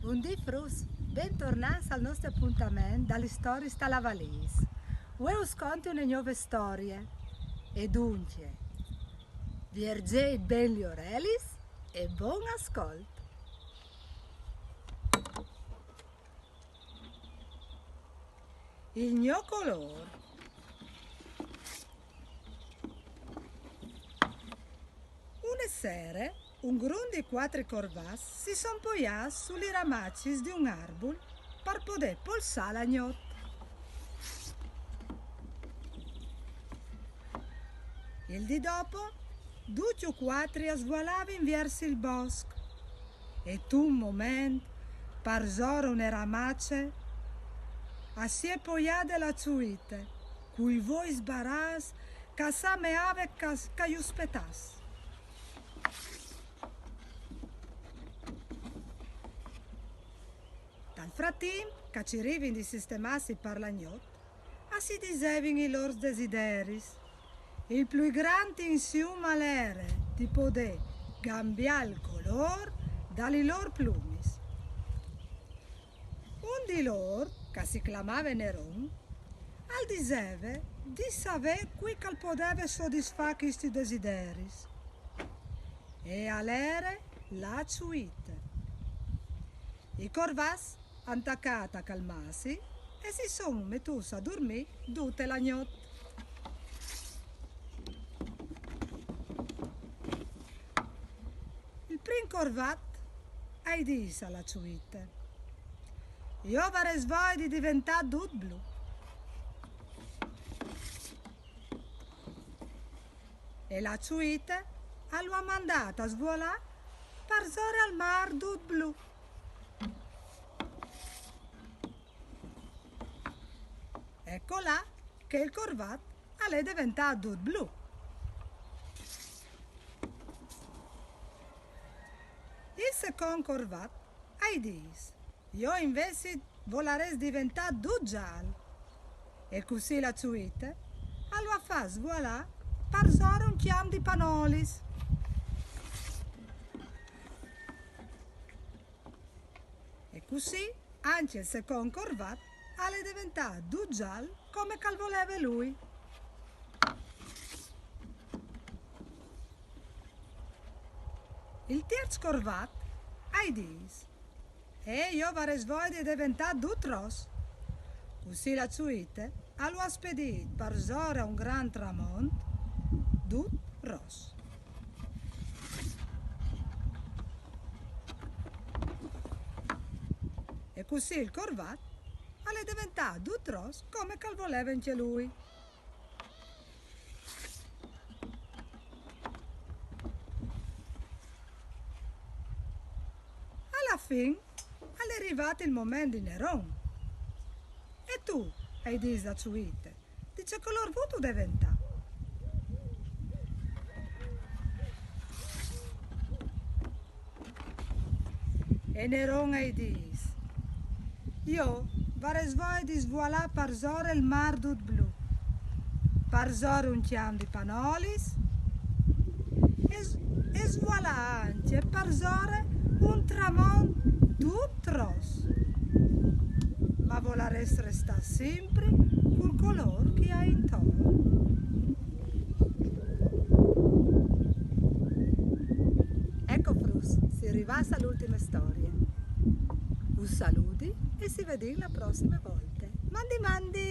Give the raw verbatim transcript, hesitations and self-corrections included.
Bundì fruts, bentornâts al nestri apontament da lis storiis ta la valîs. Vuê us conti une gnove storie. E duncje, vierzeit ben lis orelis e bon ascolt. Il gno colôr. Une sere, un grum di cuatri corvats si son poiâts su lis ramacis di un arbul par podê polsâ la gnot. Il dì dopo, ducj i cuatri a svualavin viers il bosc. E intun moment, parsore une ramace, si è poiade la çuite, cui voi sbarâts, che a sameave che, che ju spietàs. Tal fratimp, che a cirivin di sistemâsi par la gnot, a si disevin i lôr desideris. Il plui grant insium al jere di podê cambiâ il colôr da lis lôr plumis. Un di lôr, che si clamave Neron, al diseve di savê cui che al podeve sodisfâ chescj desideris. E al jere la çuite. I corvats a àn tacât a calmâsi e si son metûts a durmî dute la gnot. Il prin corvat a i dîs a la çuite: «Jo o varès voie di deventâ dut blu.» E la çuite a lu à mandât a svolâ parsore al mâr dut blu. Eco là che il corvat al è deventât dut blu. Il secont corvat a i dîs: «Jo invezit o volarès deventâ dut zâl.» E cussì la çuite a lu à fat svolâ parsore un cjamp di panolis. E cussì ancje il secont corvat al è deventât dut zâl come che al voleve lui. Il tierç corvat a i dîs: «E jo o varès voie di deventâ dut ros.» Cussì la çuite a lu à spedît parsore un grant tramont dut ros. E cussì il corvat al è deventât dut ros come che al voleve ancje lui. A la fin al è rivât il moment di Neron. «E tu?» a i dîs la çuite. «Di ce colôr vûstu deventâ?» E Neron a i dîs: «Jo o varès voie di svolâ parsore il mâr dut blu, parsore un cjamp di panolis e, e svolâ ancje parsore un tramont dut ros. Ma o volarès restâ simpri cul colôr che o ai intor.» Eco fruts, si rivàs a la ultime storie. Us saludi e si vedìn la prossime volte. Mandi mandi!